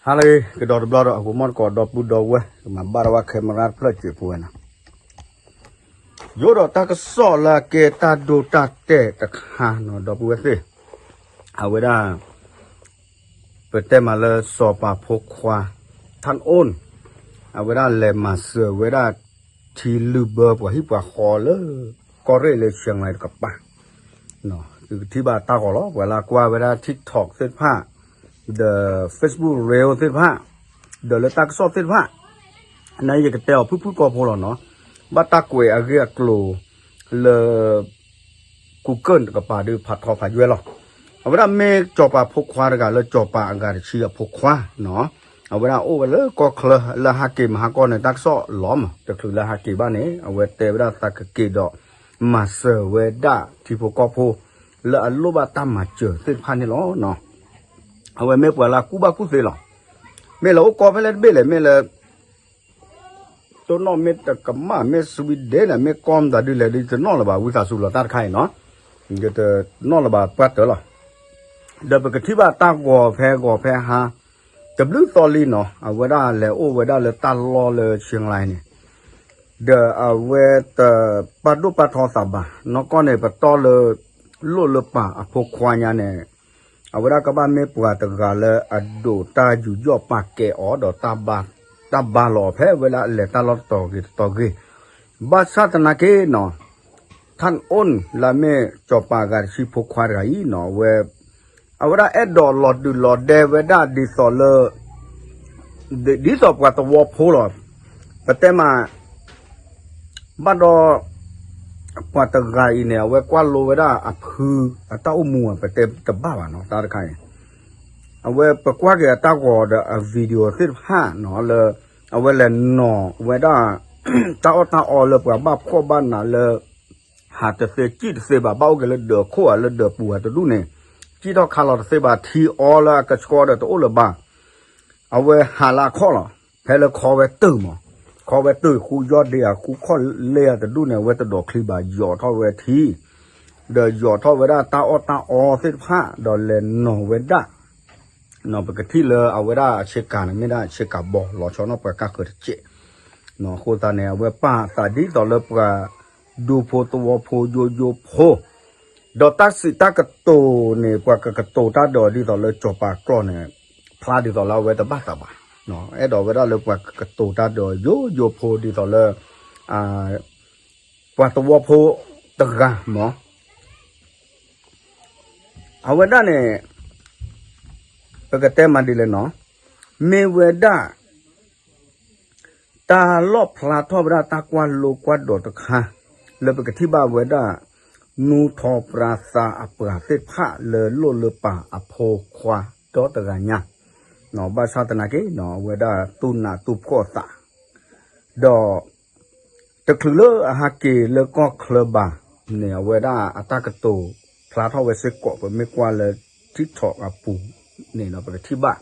ဟါလၢအဂ့ၤ ကဒီးတဘျီဒီး အဂီၤမီၢ်တကိး ဒီပုၢ်ဒီဝဲၢ် ကမၤဘၣ်ဒီးဝဲ camera တဖျၢၣ်စဲးဖိဝဲနီၤ, ယိၣ်ဒီးတၢ်ကစီၣ်လၢအကဲတၢ်ဒိတၢ်တဲာ်တခါနီၤ ဒီပုၢ်ဝဲၢ်သ့ၣ်, အဝဲဒၣ် ပတဲမးလၢစီၤပၤဖိခွါ ထၣ်အိၣ် အဝဲဒၣ်လဲၤမၤစၢၤဝဲဒၣ် ထံလုၢ်ဘၢပှၤဟံၣ်ပှၤဃီလၢ ကီၢ်ရ့ၣ်လၢ Chiang Mai တကပၤ သုကထံၣ်ဘၣ်တၢ်ဂီၤလီၤ. ပှၤလၢကွၢ်ဝဲဒၣ် TikTok သ့ၣ်တဖၣ်, ဒီး Facebook Reel သ့ၣ်တဖၣ်, ဒီးလၢတၢ်ကစီၣ်သ့ၣ်တဖၣ်, န့ၣ်ယကတဲအီၤဖုၣ်ဖုၣ်ကီၢ်ဖိလီၤနီၤ, ဘၣ်တၢ်ကွဲးအဂ့ၢ်အကျိၤလၢ Google တကပၤဒုးဖးထီဖးယွဲလီၤ. အဝဲဒၣ်မ့ၢ်စီၤပၤဖိခွါတဂၤလၢစီၤပၤအဂၤတဆံအဖိခွါနီၤ, အဝဲဒၣ်အိၣ်ဝဲလၢကီၢ်ချၢလၢဟးက့ၤမဟါကီၢ်န့ၣ် တၢ်ကစီၣ်လီၤမး တချုးလၢဟးက့ၤဘၣ်န့ၣ် အဝဲတဲဝဲဒၣ်သးကက့ၤဒီး မၤစၢၤဝဲဒၣ်ထံဖိကီၢ်ဖိ လၢအလိၣ်ဘၣ်တၢ်မၤစၢၤသ့ၣ်တဖၣ်န့ၣ်လီၤ. အဝဲမ့ၢ်ပှၤလၢကူၣ်ဘၣ်ကူၣ်သ့လီၤ. မ့ၢ်လၢအိၣ်ကီၢ်ဖဲလဲၣ်တဘ့ၣ်လဲၣ် မ့ၢ်လၢ တိၢ်နီၣ်မ့ၢ်တကမၣ် မ့ၢ် Sweden န့ၣ် မ့ၢ်ကီၢ်မတၤဒုလဲၣ် ဒ်တနီၣ်လၢၤဘၣ် ဝံသးစူၤလီၤတၢ်တခါအံၤနီၤ, ယတနီၣ်လၢၤဘၣ်ပှၢ်တၢၢ်လီၤ. ဒီးပကထံၣ်ဘၣ်တၢ်ဂီၤဖဲဂီၤဖဲဟါ တဘျုးသီလံနီၤ အဝဲဒၣ်လဲၤအိၣ်ဝဲဒၣ်လၢတၢ်လီၢ်လၢ Chiang Mai န့ၣ် ဒီးအဝဲတပာ်ဒိၣ်ပာ်ထီသးဘၣ် နီၢ်ကီၢ်န့ၣ် ပတီၢ်လၢ လိၣ်လၢပၢ်အဖိခွါညါန့ၣ် အဝဲဒၣ်ကဘၣ်မ့ၢ်ပှၤတဂၤလၢအဒိးတၢ်ယူးယီၣ်ပာ်ကဲအီၤဒီး တၢ်ဘါလီၤအီၤဖဲဝဲလၢအလဲၤတၢ်လီၢ်တတီၤဂ့ၤတတီၤဂ့ၤ, ဘၣ်ဆၣ်သနာ်က့နီၤ ထၣ်အိၣ် လၢအမ့ၢ်စီၤပၤအဂၤတဆံဖိခွါတဂၤအံၤနီၤ အဝဲ အဝဲဒၣ်အဲၣ်ဒိးလီၤဒုးလီၤဒဲဝဲဒၣ်ဒ်သိးလၢ ဒ်သိးပှၤသဝီဖိလီၤ. ပတဲမး ဘၣ်ဒီး ပှၤတဂၤအံၤန့ၣ် အဝဲကွၢ်လိဝဲဒၣ်အဖု အတၢ်အိၣ်မူ ပတဲတဘၣ်ဘၣ်နီၤ တၢ်တခါအံၤ အဝဲပကွၢ်က့ၤအတၢ်ဂီၤဒီးအ video သ့ၣ်တဖၣ်နီၤ လၢ အဝဲလဲၤနီၤဝဲဒၣ် တၢ်အီၣ်တၢ်အီလၢပှၤဘၣ်ဖှီၣ်ဘၣ်နးလၢ ဟးတသ့စံၣ်တသ့ဘၣ် ဘၣ်အိၣ်က့ၤလၢဒၢးခိၣ်ဧါ လၢဒၢးပူၤဧါတဒူၣ်န့ၣ် စံၣ်ထီၣ်ခါလီၤတသ့ဘၣ် ထံအီလၢအကဆှီဒီးတအိၣ်လၢၤဘၣ်. အဝဲဟးလၢအခီၣ်လီၤ ဖဲလၢခီဝဲတုာ်မး ခီဝဲတုာ်ဃူ ယီၢ်ဒ့အဃူ ခီၣ်လ့အတဒူၣ်န့ၣ် အဝဲတဒိးချံဘၣ် ယီၤထီၣ်ဝဲထံ ဒီးယီၤထီၣ်ဝဲဒၣ်တၢ်အီၣ်တၢ်အီသ့ၣ်တဖၣ် ဒီးလဲၤနီၤဝဲဒၣ် ပကထံၣ်လၢအဝဲဒၣ်အဆ့ကၤန့ၣ် မ့ၢ်ဒၣ်အဆ့ကၤဘီ လီၤဆီနီၣ်ပှၤကါဃၢၤတစဲး အဃိသတးန့ၣ် အဝဲပာ်သးဒ်သိးလၢပှၤဒူဖိသဝီဖိယိယိဖိ ဒီးတၢ်စံးတၢ်ကတိၤန့ၣ် ပှၤကကတိၤတၢ်ဒီးဒ်သိးလၢစီၤပၤကျီၢ်န့ၣ် ဖျါဒ်သိးလၢအဝဲတဘၣ်သးဘၣ်, အဲၣ်ဒိးဝဲဒၣ်လၢပှၤကကတိၤတၢ်ဒီးယိယိဖိဒ်သိးလၢ ပှၤသဝီဖိတဂၤမး အဝဲဒၣ်န့ၣ် ပကတဲမးဒ်လဲၣ်နီၤ, မ့ၢ်ဝဲဒၣ် တၢ်လီၣ်ဖျါထီၣ်ဝဲဒၣ်တၢ်ကွၢ်လိကွၢ်ဒိးတခါ လၢပကထံၣ်ဘၣ်ဝဲဒၣ် နူထီပြါသးအပှၤသ့ၣ်တဖၣ်လၢလိၣ်လၢပၢ်အဖိခွါဒီတဂၤညါ, ဘၣ်ဆၣ်သနာ်က့ အဝဲဒၣ်တူၢ်နးတူၢ်ဖှီၣ်သး ဒီး တချုးလၢအဟးက့ၤလၢကီၢ်ချၢဘၣ်န့ၣ် အဝဲဒၣ်အတၢ်ကတိၤဖျါထီၣ်ဝဲစ့ၢ်ကီး ပမ့ၢ်ကွၢ်လၢ TikTok အပူၤန့ၣ်ဒီး ပကထံၣ်ဘၣ်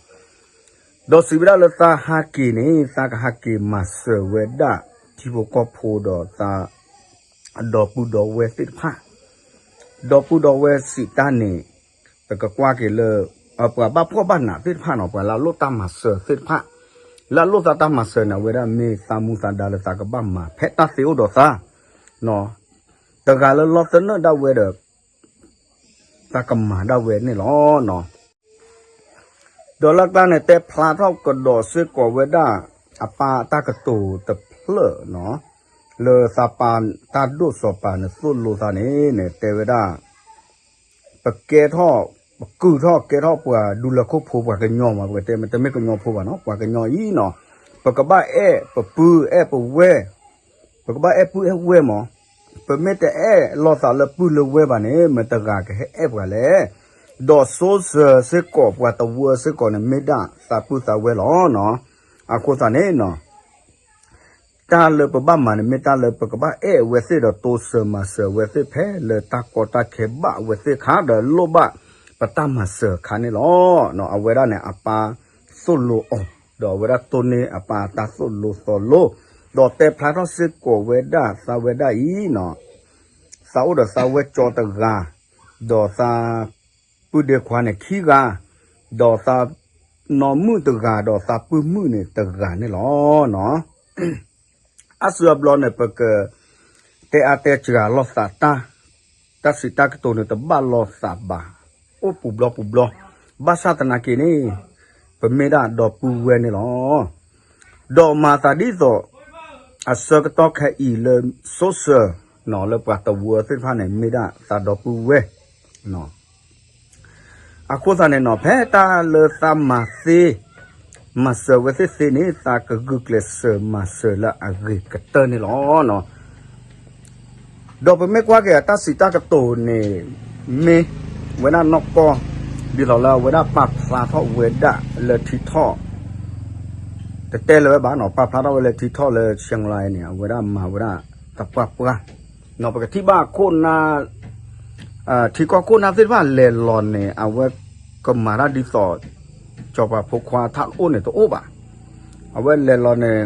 ဒီးစံးဝဲဒၣ်လၢသးဟးက့ၤန့ၣ် သးကဟးက့ၤမၤစၢၤဝဲဒၣ်ထံဖိကီၢ်ဖိဒီးသး ဒီပုၢ်ဒီဝဲၢ်သ့ၣ်တဖၣ်, ဒီပုၢ်ဒီဝဲၢ်စံးတၢ်န့ၣ် ပကကွၢ်က့ၤလၢ ပှၤဘၣ်ဖှီၣ်ဘၣ်နးသ့ၣ်တဖၣ်နီၤ ပှၤလၢအလိၣ်တၢ်မၤစၢၤသ့ၣ်တဖၣ်, လၢအလိၣ်သးတၢ်မၤစၢၤန့ၣ် အဝဲဒၣ်မ့ၢ်သးမူသးဒါလၢသးကဘၣ်မၤဖဲတၢ်သ့အိၣ်ဒီးသး, တဂၤလၢလီသနၢၣ်ဒၣ်ဝဲဒီး သးကမၤဒၣ်ဝဲန့ၣ်လီၤ. ဒီးလၢကျါန့ၣ် တဲဖျါထီၣ်ကဒီးစ့ၢ်ကီးဝဲဒၣ် အပၢ်တၢ်ကတိၤတဖျၢၣ်နီၤ, လၢသးပၢ်တၢ်ဒိၣ်စီၤပၤန့ၣ်သိၣ်လိသးန့ၣ်န့ၣ် တဲဝဲဒၣ် ပကဲထီၣ် ပကုၢ်ထီၣ်ကဲထီၣ်ပှၤဒူလၢၢ်ခိၣ်ဖိ ပှၤကညီမး ပကတဲ တမ့ၢ်ကညီဖိဘၣ်နီၤ ပှၤကညီအံၤနီၤ, ပကဘၣ်အဲၣ်ပပုၢ်အဲၣ်ပဝဲၢ် ပကဘၣ်အဲၣ်ပုၢ်အဲၣ်ဝဲၢ်မး, ပမ့ၢ်တအဲၣ်လိာ်သးလၢပုၢ်လၢဝဲၢ်ဘၣ်န့ၣ် မတၤတဂၤကဟဲအဲၣ်ပှၤလဲၣ်. ဒီးစိစၢၤစ့ၢ်ကီးပှၤသဝီစ့ၢ်ကီးန့ၣ် မ့ၢ်ဒၣ်သးပုၢ်သးဝဲၢ်လီၤ. အဃိသတးန့ၣ်နီၤ တၢ်လၢပဘၣ်မၤန့ၣ် မ့ၢ်တၢ်လၢပကဘၣ်အဲၣ်အဝဲသ့ၣ်ဒီးတိစၢၤမၤစၢၤအဝဲသ့ၣ် ဖဲလၢတၢ်ကီတၢ်ခဲဘၣ်အဝဲသ့ၣ်အခါ ဒီးလိၣ်ဘၣ်ပတၢ်မၤစၢၤအခါန့ၣ်လီၤ. အဝဲဒၣ်န့ၣ် အပၢ်သိၣ်လိအီၤ ဒီးအဝဲဒၣ်တိၢ်န့ၢ်အပၢ်တၢ်သိၣ်လိသီလိ, ဒီးတဲဖျါထီၣ်စ့ၢ်ကီးဝဲဒၣ်သးဝဲဒၣ်အံၤနီၤ, သးအိၣ်ဒီးသးဝဲၢ်ကၠီတဂၤ, ဒီးသးပုၢ်ဒ့ခွါန့ၣ်ခံဂၤ, ဒီးသး နီၢ်မုၣ်တဂၤဒီးသးပုၢ်မုၣ်န့ၣ်တဂၤန့ၣ်လီၤ. အါစုအါဘျီန့ၣ် ပကတဲအါတဲစှၤလိာ်သးတၢ်, တၢ်စံးတၢ်ကတိၤန့ၣ်တဘၣ်လိာ်သးဘၣ်, အိၣ်ပူၤဘျီပူၤဘျီ, ဘၣ်ဆၣ်သနာ်က့န့ၣ် ပမ့ၢ်ဒၣ်ဒီပုၢ်ဝဲၢ်န့ၣ်လီၤ. ဒီးမၤသးဒ်သိး အဆၢကတီၢ်ခဲအံၤလၢ social နီၤ လၢပှၤတဝၢသ့ၣ်တဖၣ်န့ၣ် မ့ၢ်ဒၣ်သးဒီပုၢ်ဝဲၢ် အဃိသတးန့ၣ်နီၤ ဖဲတၢ်လၢသးမၤသ့, မၤစၢၤဝဲသ့ၣ်သ့န့ၣ် သးကဂုာ်ကျဲးစၢးမၤစၢၤလၢအဂ့ၤကတၢၢ်န့ၣ်လီၤ. ဒီးပမ့ၢ်ကွၢ်က့ၤအတၢ်စံးတၢ်ကတိၤန့ၣ် မ့ၢ်ဝဲဒၣ်နီၢ်ကီၢ် ဒ်သိးလၢအဝဲဒၣ်ပာ်ဖျါထီၣ်ဝဲဒၣ်လၢထံထီၣ် တတဲလၢၤဝဲဘၣ်နီၤ ပာ်ဖျါထီၣ်ဝဲလၢထံထီၣ်လၢ Chiang Rai န့ၣ် အဝဲဒၣ်မၤဝဲဒၣ်တပှၢ်ပှၢ်, နီၤ ပကထံၣ်ဘၣ်ခိၣ်နၢ် ထံကီၢ်ခိၣ်နၢ်သ့ၣ်တဖၣ်လဲၤလီၤန့ၣ် အဝဲကမၤတၢ်ဒ်သိး စီၤပၤဖိခွါထၣ်အိၣ်န့ၣ်တအိၣ်ဘၣ်. အဝဲလဲၤလီၤန့ၣ်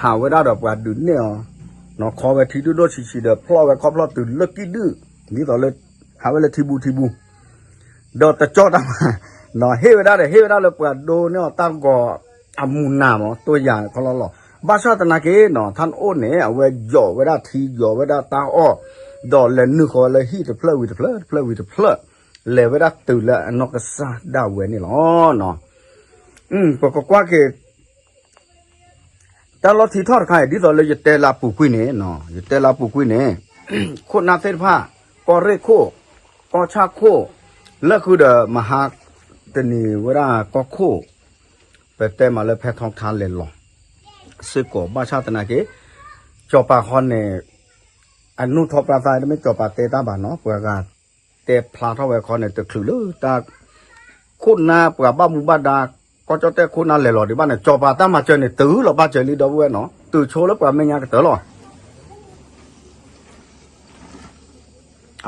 ဟးဝဲဒၣ်ဒီးပှၤဒုးနဲၣ်အီၤ, နီၤ ခီဝဲထံဒိၣ်ဒိၣ်ဆံးဆံးဒီးဖျီၣ်ဝဲခီဖျီၣ်တုၤလၢကံၣ်ဒုၣ်, ဒ်သိးလၢ ဟးဝဲလၢထံဘူထံဘူ ဒီးတကၠီတၢ်မၤ, နီၤ ဟ့ၣ်ဝဲဒၣ်ဒီး ဟ့ၣ်ဝဲဒၣ်လၢပှၤဒိးန့ၢ်အီၤတၢ်ဂီၤအမူးနၤမး တိၢ်ယၤခီလီၤလီၤ. ဘၣ်ဆၣ်သနာ်က့နီၤ ထၣ်အိၣ်န့ၣ် အဝဲယီၤဝဲဒၣ်ထံ ယီၤဝဲဒၣ်တၢ်အီၣ်, ဒီးလဲၤနုာ်ဃီၤဝဲလၢဟံၣ်တဖျၢၣ်ဝံၤတဖျၢၣ် တဖျၢၣ်ဝံၤတဖျၢၣ်, လဲၤဝဲဒၣ်တုၤလၢအနီၢ်ကစၢ်ဒၣ်ဝဲန့ၣ်လီၤ. ပကကွၢ်က့ၤ တၢ်လီၢ်ထံထီၣ်တခါအံၤ ဒ်သိးလၢယတဲလၢအပူၤကွံာ်န့ၣ်, ယတဲလၢအပူၤကွံာ်န့ၣ် ခိၣ်နၢ်သ့ၣ်တဖၣ် ကီၢ်ရ့ၣ်ခိၣ် ကီၢ်ဆၣ်ခိၣ် လၢဃုာ်ဒီးမဟါတနံၤဝဲဒၣ်ကီၢ်ခိၣ် ပတဲမးလၢဖဲထီထါလဲၤလီၤ စ့ၢ်ကီး ဘၣ်ဆၣ်သနာ်က့ စီၤပၤဃီန့ၣ် အနူၢ်ထီၣ်ပြၢသး တမ့ၢ်စီၤပၤတဲတၢ်ဘၣ်နီၤ ပှၤဂၤတဲဖျါထီၣ်ဝဲခီန့ၣ် တချုးလၢတၢ် ခိၣ်နၢ်ပှၤဘၣ်မူဘၣ်ဒါ ကီၢ်ကၠီၣ်တဲၣ်ခိၣ်နၢ်လဲၤလီၤဒံးဘၣ်န့ၣ် စီၤပၤတၢ်မၤစၢၤန့ၣ် တုၤလီၤဘၣ်စၢၤလံ ဒီပုၢ်ဝဲၢ်နီၤ တုၤဆိလၢပှၤမဲာ်ညါကတၢၢ်လီၤ.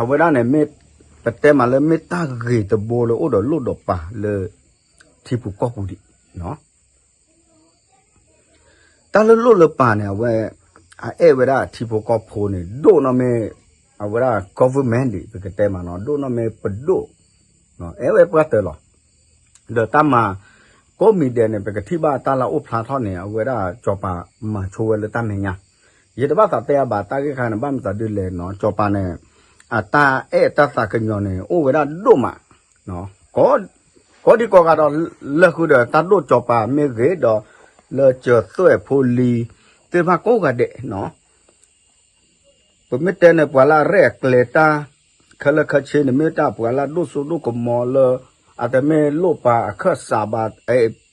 အဝဲဒၣ်န့ၣ်မ့ၢ် ပတဲမးလၢမ့ၢ်တၢ်ဂ့ၤတဘိလၢအိၣ်ဒီးလိၣ်ဒီးပၤလၢ ထံပူၤကီၢ်ပူၤဒံး တၢ်လၢလိၣ်လၢပၤန့ၣ် အဝဲ အအဲၣ်ဝဲဒၣ်ထံဖိကီၢ်ဖိန့ၣ် ဒိၣ်နီၢ်မ့ၢ် အဝဲဒၣ် government ဒံး ပကတဲမးနီၤ ဒိၣ်နီၢ်မ့ၢ်ပဒိၣ် အဲၣ်ဝဲပှၢ်တၢၢ်လီၤ. ဒီးတၢ်မၤ ကိးမံၤဒဲးန့ၣ် ပကထံၣ်ဘၣ်တၢ်လၢအိၣ်ဖျါထီၣ်န့ၣ် အဝဲဒၣ်စီၤပၤမၤဆိဝဲလၢတၢ်မဲာ်ညါ ယတဘၣ်သးတဲအဘၣ်တၢ်ဂ့ၢ်ခါန့ၣ် ဘၣ်မတၤဒ်လဲၣ်နီၤ စီၤပၤန့ၣ် အတၢ်အဲၣ်တၢ်သးကညီၤန့ၣ် အိၣ်ဝဲဒၣ်ဒိၣ်မး ကိးဒံကိးဂၤဒီး လၢဃုာ်ဒီးတၢ်ဒိၣ်စီၤပၤမ့ၢ်ဂ့ၤဒီး လၢစၢၤသွဲၣ်ဖိလံၤသ့ၣ်တဖၣ်ကိးဂၤဒဲးနီၤ ပမ့ၢ်တဲန့ၣ် ပှၤလၢအရဲၣ်အကျဲၤတၢ် ခဲလၢာ်ခဲဆ့န့ၣ် မ့ၢ်တၢ်ပှၤလၢအဒိၣ်စိဒိၣ်ကမီၤလၢ အတမ့ၢ်လိၣ်ပာ်အခၢၣ်စးဘၣ်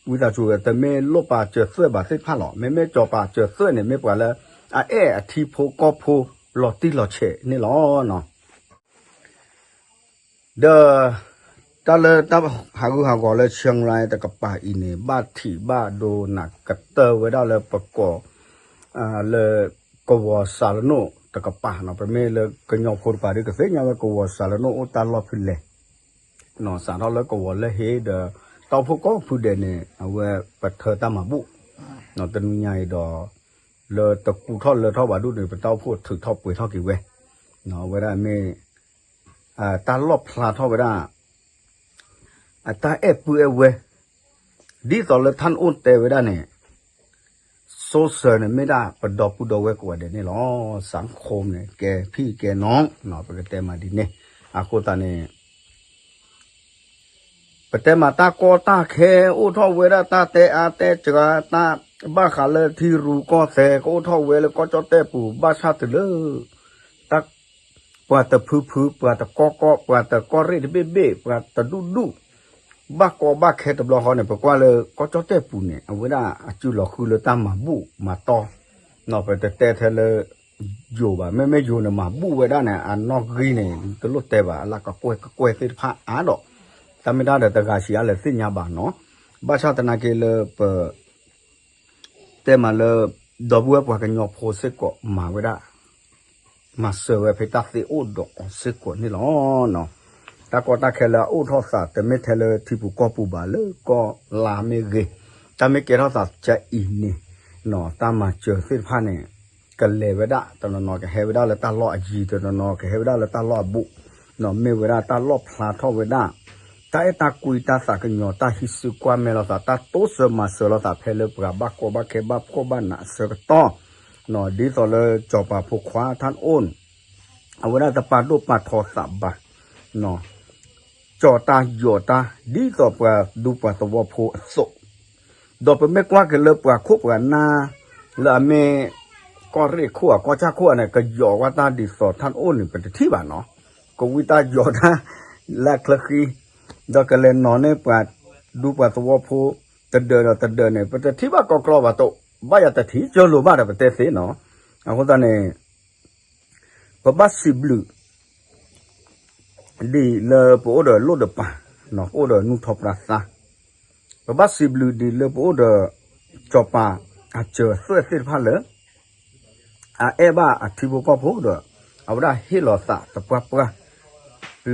ဝံသးစူၤ တမ့ၢ်လိၣ်ပာ်စၢၤသွဲၣ်ဘၣ်သ့ၣ်တဖၣ်လီၤ. မ့မ့ၢ်စီၤပၤစၢၤသွဲၣ်န့ၣ် မ့ၢ်ပှၤလၢအအဲၣ်အထံဖိကီၢ်ဖိလီၤတံၢ်လီၤဆဲးန့ၣ်လီၤ. ဒီး တၢ်လၢတၢ်ဟးဂူာ်ဟးဂီၤလၢ Chiang Rai တကပၤအံၤန့ၣ် ဘၣ်ထံးဘၣ်ဒိနးကတၢၢ်ဝဲဒၣ်လၢပကိး လၢကဝီၤစၤလနိၣ်တကပၤနီၤ ပမ့ၢ်လၢကညီဖိတကပၤဒီး ကသ့ၣ်ညါဝဲကဝီၤစၤလနိၣ်အိၣ်တၢ်လီၢ်ဖဲလဲၣ် စးထီၣ်လၢကဝီၤလၢဟ့ဒီး တၢ်အိၣ်ဖှိၣ်ကိးဖုဒဲးန့ၣ် အဝဲပထၢတၢ်မၤဘူၣ် တနံၤညါအံၤဒီး လၢတကူထီၣ်လၢထီၣ်ဘၣ်ဒူၣ်န့ၣ် ပတၢ်အိၣ်ဖှိၣ်ထုးထီၣ်ပှဲၤထီၣ်က့ၤဝဲ အဝဲဒၣ်မ့ၢ် တၢ်လီၣ်ဖျါထီၣ်ဝဲဒၣ် အတၢ်အဲၣ်ပုၢ်အဲၣ်ဝဲၢ် ဒ်သိးလၢထၣ်အိၣ်တဲဝဲဒၣ်န့ၣ် social န့ၣ် မ့ၢ်ဒၣ်ပဒီပုၢ်ဒီဝဲၢ်ကိးဂၤဒဲးန့ၣ်လီၤ. စးခိၣ်န့ၣ် ကဲဖံးကဲနီၢ် ပကတဲမးဒ်န့ၣ် အဃိသတးန့ၣ် ပတဲမးတၢ်ကီတၢ်ခဲအိၣ်ထီၣ်ဝဲဒၣ်တၢ်တဲအါတဲစှၤ တၢ်ဘၣ်ဃးလၢထံရူၢ်ကီၢ်သဲးကအိၣ်ထီၣ်ဝဲလၢကီၢ်ကၠီၣ်တဲၣ်ပူၤ ဘၣ်ဆၣ်တုၤလၢ တၢ် ပှၤတဖုဖု ပှၤတကီကီ ပှၤတကီၢ်ရ့ၣ်တဘ့ၣ်ဘ့ၣ် ပှၤတဒူၣ်ဒူၣ် ဘၣ်ကီဘၣ်ခဲတဘျီဃီန့ၣ် ပကွၢ်လၢကီၢ်ကၠီၣ်တဲၣ်ပူၤန့ၣ် အဝဲဒၣ်အစုလီၤဃုလၢတၢ်မၤဘူၣ်မၤတီ ပတတဲထဲလၢ ယိၤဘၣ် မ့မ့ၢ်ယိၤန့ၣ် မၤဘူၣ်ဝဲဒၣ်န့ၣ် အနီၣ်ဂံၢ်န့ၣ် တလိၣ်တဲဘၣ် အလၢကကွဲၢ်ကကွဲၢ်သ့ၣ်တဖၣ်အါဒီး တၢ်မ့ၢ်တၢ်ဒီးတဂၤဆံးအါလဲၣ်သ့ၣ်ညါဘၣ်နီၤ ဘၣ်ဆၣ်သနာ်က့လၢပ တဲမးလၢ ဒီပုၢ်ဝဲၢ်ပှၤကညီဖိစ့ၢ်ကီးမၤဝဲဒၣ် မၤစၢၤဝဲဖဲတၢ်သ့အိၣ်ဒီးအီၤစ့ၢ်ကီးန့ၣ်လီၤ. တၢ်ကီတၢ်ခဲလၢအအိၣ်ထီၣ်သး တမ့ၢ်ထဲလၢထံပူၤကီၢ်ပူၤဘၣ် လၢကီၢ်လါမ့ၢ်ဂ့ၤ, တၢ်မ့ၢ်ကဲထီၣ်သးကအံၤန့ၣ် တၢ်မၤစၢၤသ့ၣ်တဖၣ်န့ၣ် ကလဲၤဝဲဒၣ်တနီၤနီၤ ကဟဲဝဲဒၣ်လၢတၢ်လီၢ်အယံၤ တနီၤနီၤ ကဟဲဝဲဒၣ်လၢတၢ်လီၢ်အဘူး, မ့ၢ်ဝဲဒၣ်တၢ်လီၣ်ဖျါထီၣ်ဝဲဒၣ် တၢ်အဲၣ်တၢ်ကွံတၢ်သးကညီၤ တၢ်ဟံးစုကွၢ်မဲလိာ်သး တၢ်တိစၢၤမၤစၢၤလိာ်သး ဖဲလၢပှၤဘၣ်ကီဘၣ်ခဲဘၣ်ဖှီၣ်ဘၣ်နးအဆၢကတီၢ်, ဒ်သိးလၢစီၤပၤဖိခွါထၣ်အိၣ်န့ၣ် အဝဲဒၣ်တပာ်ဒိၣ်ပာ်ထီသးဘၣ် ကၠီၤတၢ်ယီၤတၢ် ဒ်သိးပှၤဒူပှၤသဝီဖိအသိး, ဒီးပမ့ၢ်ကွၢ်က့ၤလၢပှၤခိၣ်ပှၤနၢ် လၢအမ့ၢ် ကီၢ်ရ့ၣ်ခိၣ်ဧါ ကီၢ်ဆၣ်ခိၣ်ဧါန့ၣ် ကယီၤကွၢ်တၢ်ဒ်သိးထၣ်အိၣ်န့ၣ် ပတထံၣ်ဘၣ်နီၤ, ကဝံတၢ်ယီၤတၢ် လၢအချၢဃံ, ဒီးကလဲၤနီၤန့ၢ်ပှၤဒူပှၤသဝီဖိ တဒၢးဒီးတဒၢးန့ၣ် ပတထံၣ်ဘၣ်ကီကျီဘၣ်တိး, ဘၣ်ယၤတထံၣ်ကၢလိာ်ဘၣ်ဒီးပတဲသ့နီၤ, အဃိသတးန့ၣ် ပဘၣ်စံးဘျုး ဒ်လၢပအိၣ်ဒီးလိၣ်ဒီးပၢ်, ပအိၣ်ဒီးနူၢ်ထီၣ်ပြၢသါ, ပဘၣ်စံးဘျုးဒ်လၢပအိၣ်ဒီး စီၤပၤအစၢၤအသွဲၣ်သ့ၣ်တဖၣ်လၢ အအဲၣ်ဘၣ်အထံဖိကီၢ်ဖိဒီး အဝဲဒၣ်ဟ့ၣ်လီၤသးသပှၢ်ပှၢ်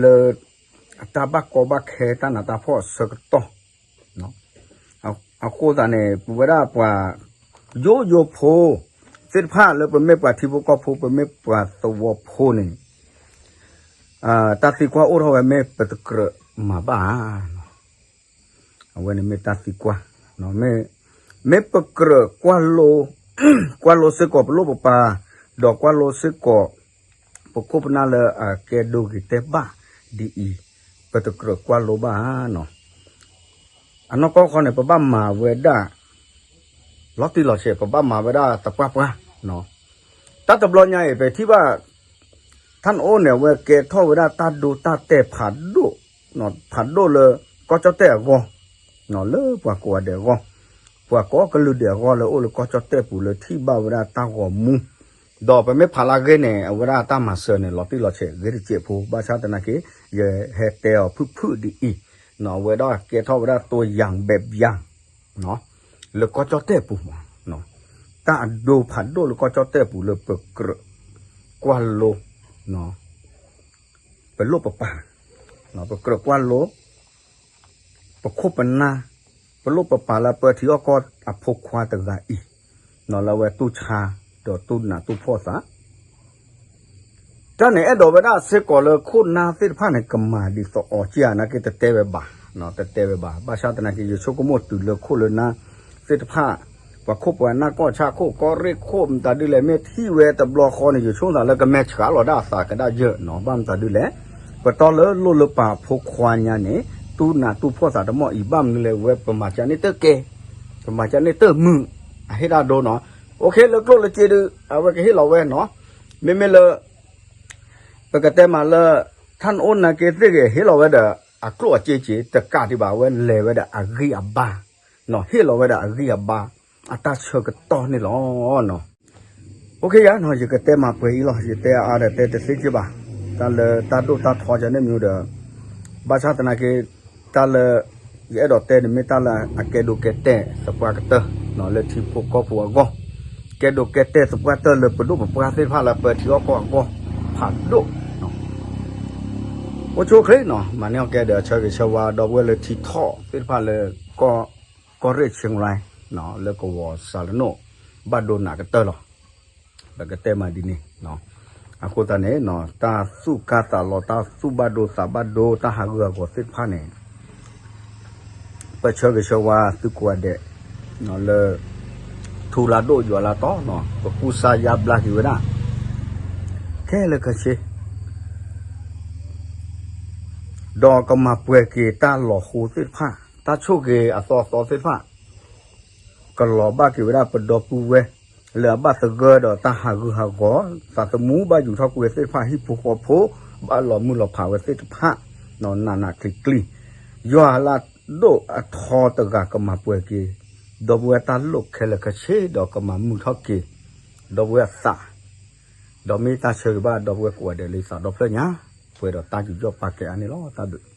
လၢ အတၢ်ဘၣ်ကီဘၣ်ခဲတၢ်နးတၢ်ဖှီၣ်အဆၢကတီၢ် အဃိသတးန့ၣ် ပဝဲဒၣ်ပှၤယိယိဖိသ့ၣ်တဖၣ်လၢပမ့ၢ်ပှၤထံဖိကီၢ်ဖိ ပမ့ၢ်ပှၤသဝီဖိန့ၣ် တၢ်သံကွၢ်အိၣ်ထီၣ်ဝဲမ့ၢ်ပတကြၢးမၤဘၣ်ဧါ. အဝဲန့ၣ်မ့ၢ်တၢ်သံကွၢ်, မ့ၢ်ပကြၢးကွၢ်လိ ကွၢ်လိစ့ၢ်ကီးပလိၣ်ပပၢ်, ဒီးကွၢ်လိစ့ၢ်ကီး ပခိၣ်ပနၢ်လၢအကဲဒိဂ့ၤတဲာ်ဘၣ်ဒ်အံၤ, ပတကြၢးကွၢ်လိဘၣ်ဧါနီၤ. အနီၢ်ကီၢ်ခီန့ၣ် ပဘၣ်မၤဝဲဒၣ် လီၤတံၢ်လီၤဆဲး ပဘၣ်မၤဝဲဒၣ်သပှၢ်ပှၢ်. တၢ်တဘျီညါအံၤ ပထံၣ်ဘၣ် ထၣ်နအိၣ်န့ၣ် အဝဲကဲထီၣ်ဝဲဒၣ်တၢ်ဒိတၢ်တဲာ်ဖးဒိၣ်, ဖးဒိၣ်လၢကီၢ်ကၠီၣ်တဲၣ်အဂီၢ်, လၢပှၤကိးဂၤဒဲးအဂီၢ်, ပှၤကိးကလုာ်ဒဲးအဂီၢ်လၢအိၣ်လၢကီၢ်ကၠီၣ်တဲၣ်ပူၤလၢထံၣ်ဘၣ်ဝဲဒၣ်တၢ်ဂီၤမူ, ဒီးပမ့ၢ်ဖးလၢအဂ့ၢ်န့ၣ် အဝဲဒၣ်တၢ်မၤစၢၤန့ၣ် လီၤတံၢ်လီၤဆဲးဂ့ၤတစဲးဖိ, ဘၣ်ဆၣ်သနာ်က့ ယဟဲတဲအီၤဖုၣ်ဖုၣ်ဒ်အံၤ, အဝဲဒၣ်ကဲထီၣ်ဝဲဒၣ်တိယၢ်ဘဲးဘၢ် လၢကီၢ်ကၠီၣ်တဲၣ်ပူၤမး, တၢ်အဒိဖးဒိၣ်လၢကီၢ်ကၠီၣ်တဲၣ်ပူၤလၢပကြၢးကွၢ်လိ, ပလိၣ်ပပၢ်, ပကြၢးကွၢ်လိ, ပခိၣ်ပနၢ်, ပလိၣ်ပပၢ်လၢပၢထံအီၣ်ကီၢ်အဖိခွါတဂၤအံၤ, လၢအဝဲတူၢ်ဆါ ဒီးတူၢ်နးတူၢ်ဖှီၣ်သး တၢ်န့ၣ်အဲၣ်ဒိးဝဲဒၣ်စ့ၢ်ကီးလၢခိၣ်နၢ်သ့ၣ်တဖၣ်န့ၣ် ကမၤဒ်သိးအီၤက့ဧါ နာ်က့တတဲဝဲဘၣ်, တတဲဝဲဘၣ်. ဘၣ်ဆၣ်သနာ်က့ ယဆိကမိၣ်တုၤလၢခိၣ်လၢနၢ်သ့ၣ်တဖၣ်, ပှၤခိၣ်ပှၤနၢ် ကီၢ်ဆၣ်ခိၣ် ကီၢ်ရ့ၣ်ခိၣ် မတၤဒ်လဲၣ် မ့ၢ်ထံၣ်ဝဲတဘျီဃီန့ၣ် ယဆိကမိၣ်သးလၢကမဲာ်ဆှးလီၤဒၣ်အသးကဒါယၢၢ်နီၤ. ဘၣ်မတၤဒ်လဲၣ်, ပတီၢ်လၢလိၣ်လၢပၢ်ဖိခွါညါန့ၣ် တူၢ်နးတူၢ်ဖှီၣ်သးတမီၢ်အံၤ ဘၣ်မနုၤလဲၣ် ဝဲပမၤကန့ၢ်တၢ်ကဲ, ပမၤကန့ၢ်တၢ်မုာ်, အဟ့ၣ်တၢ်ဒိနီၤ. အိၣ်ခ့ လၢကျိၣ်လၢစ့ဒုး အဝဲကဟ့ၣ်လီၤဝဲနီၤ. မ့မ့ၢ်လၢ ပကတဲမးလၢ ထၣ်နအိၣ်နာ်က့သ့ၣ်ဂ့ၤ ဟ့ၣ်လီၤဝဲဒီး အကျိၣ်အစ့က့ တကးဒံးဘၣ် အဝဲလဲၤဝဲဒီးအဂံၢ်အဘါ, ဟ့ၣ်လီၤဝဲဒီးအဂံၢ်အဘါ အတၢ်ဆၢကတီၢ်န့ၣ်လီၤ. အိၣ်ခ့ယါနီၤ ယကတဲမးပှဲၤအံၤလီၤ. ယတဲအါဒီးတဲတသ့က့ဘၣ်, တၢ်လၢတၢ်ဒိၣ်တၢ်ထီကန့ၣ်မ့ၢ်ဒီး ဘၣ်ဆၣ်သနာ်က့ တၢ်လၢ ယအဲၣ်ဒိးတဲန့ၣ်မ့ၢ်တၢ်လၢအကဲဒိးကဲတဲာ်သပှၢ်ကတၢၢ် လၢထံဖိကီၢ်ဖိအဂီၢ်, ကဲဒိးကဲတဲာ်သပှၢ်တၢၢ်လၢပဒိၣ်ပပှၢ်သ့ၣ်တဖၣ်လၢပၢထံအီၣ်ကီၢ်အဂီၢ် ဖးဒိၣ် အိၣ်ဆူၣ်အိၣ်ချ့နီၤ, မၤန့ၢ်အီၣ်ကဲဒီးဆၢဂ့ၤဆၢဝါ ဒီပုၢ်ဝဲၢ်လၢထံထီၣ်သ့ၣ်တဖၣ်လၢ ကီၢ်ရ့ၣ် Chiang Rai လၢကဝီၤစၤလနိၣ် ဘၣ်ဒိနးကတၢၢ်လီၤ. ပကတဲမးဒ်န့ၣ်, အဃိသတးန့ၣ် တၢ်သူၣ်ကါသးလီၤ တၢ်သူၣ်ဘၣ်ဒိသးဘၣ်ဒိ တၢ်ဟးဂူာ်ဟးဂီၤသ့ၣ်တဖၣ်န့ၣ် ပဆၢဂ့ၤဆၢဝါသုကိးဂၤဒဲး လၢ ထူလၢဒိၣ်ယွၤလၢတီနီၤ ပကူစါယါဘျါက့ၤဝဲဒၣ် ခဲလၢာ်ခဲဆ့ ဒီးကမၤပှဲၤက့ၤတၢ်လီၤဟိသ့ၣ်တဖၣ် တၢ်ဆိၣ်ဂ့ၤအသီအသီသ့ၣ်တဖၣ် ကလီၤဘၣ်က့ၤဝဲဒၣ်ပဒီပုၢ်ဝဲၢ် လၢအဘၣ်သဂၢၢ်ဒီးတၢ်ဟးဂူာ်ဟးဂီၤ သးသမူဘၣ်ယူၤထီၣ်ကွံာ်ဝဲသ့ၣ်တဖၣ် ဟံၣ်ဖိဃီဖိ ဘၣ်လီၤမုၢ်လီၤဖးဝဲသ့ၣ်တဖၣ် နးနးကျံၤကျံၤ ယွၤလၢအဒိၣ်အထီတဂၤကမၤပှဲၤက့ၤ ဒီပုၢ်ဝဲၢ်တၢ်လိၣ်ခဲလၢာ်ခဲဆ့ ဒီးကမၤမုာ်ထီၣ်က့ၤ ဒီပုၢ်ဝဲၢ်အသး ဒီးမ့ၢ်တၢ်ဆၢဂ့ၤဘၣ် ဒီပုၢ်ဝဲၢ်ကိးဂၤဒဲးလၢသးဒီဖျၢၣ်ညါ ပှဲၤဒီးတၢ်ယူးယီၣ်ပာ်ကဲအါန့ၣ်လီၤ. တၢ်ဘျုး